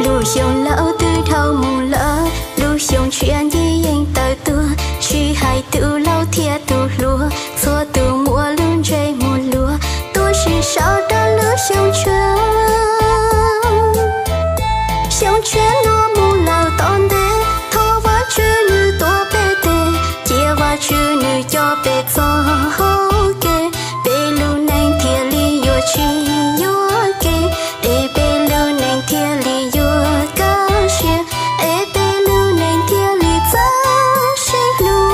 Lub xyoo laus twb dhau mus lawm, lub xyoo tshiab ncig yeej tawm tuaj, tsis hais tus laus thiab tus hluas, txhua tus muaj lub ntsej muag luag, tuaj sib sau rau lub xyoo tshiab. Xyoo tshiab no mus lawm tom ntej, thov Vajtswv nws tuav peb tes, cia Vajtswv nws coj peb txog hauv kev, peb lub neej thiaj li yuav tsis yuam kev, es peb lub neej thiaj li yuav kaj siab, es peb lub neej thiaj li txawj sib hlub.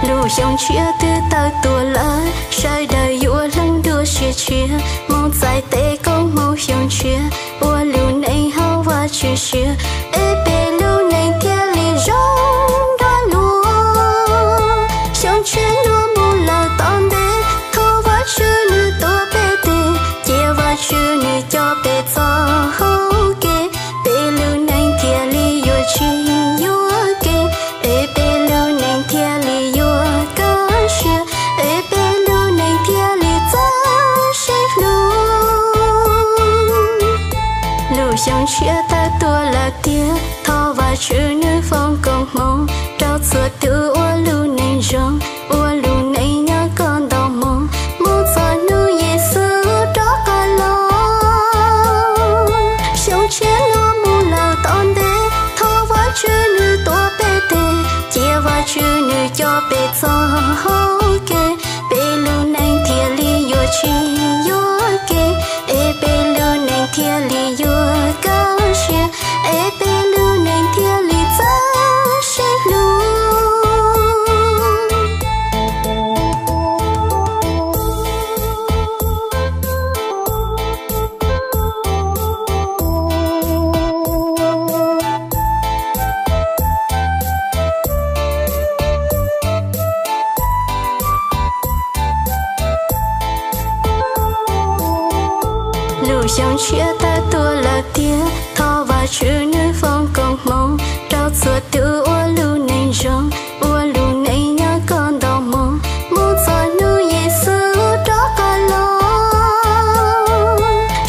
Lub xyoo tshiab twb tawm tuaj lawm, sawv daws yuav hloov dua siab tshiab, mus txais tes koob hmoov xyoo tshiab, ua lub neej haum Vajtswv siab, es peb lub neej thiaj li zoo nrog luag. Xyoo tshiab no mus lawm tom ntej, thov Vajtswv nws tuav peb tes, cia Vajtswv nws coj peb txog hauv kev, peb lub neej thiaj li yuav tsis yuam kev, es peb lub neej thiaj li yuav kaj siab, es peb lub neej thiaj li txawj sib hlub. Lub xyoo tshiab tawm tuaj lawm tiag, thov Vajtswv nws foom koob hmoov rau txhua tus ua lub neej zoo, ua lub neej nyob kom nto moo, mus txog hnub Yexus rov qab los. Xyoo tshiab no mus lawm tom ntej, thov Vajtswv nws tuav peb tes, cia Vajtswv nws coj peb txog hauv kev, peb lub neej thiaj li yuav tsis yuam kev, es peb lub neej thiaj li yuav kaj siab, es peb lub neej thiaj li txawj sib hlub. Lub xyoo tshiab tawm tuaj lawm tiag, thov Vajtswv nws foom koob hmoov rau txhua tus ua lub neej zoo, ua lub neej nyob kom nto moo, mus txog hnub Yexus rov qab los.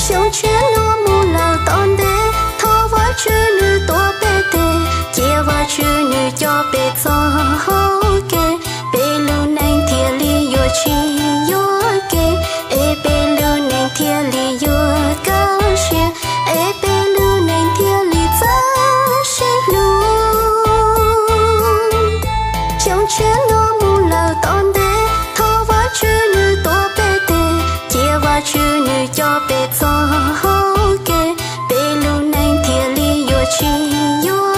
Xyoo tshiab no mus lawm tom ntej, thov Vajtswv nws tuav peb tes, cia Vajtswv nws coj peb txog hauv kev, peb lub neej thiaj li yuav tsis yuam kev, es peb lub neej thiaj li yuav kaj siab, es peb lub neej thiaj li txawj sib hlub. Xyoo tshiab no mus lawm tom ntej, thov Vajtswv nws tuav peb tes, cia Vajtswv nws coj peb txog hauv kev, peb lub neej thiaj li yuav tsis yuam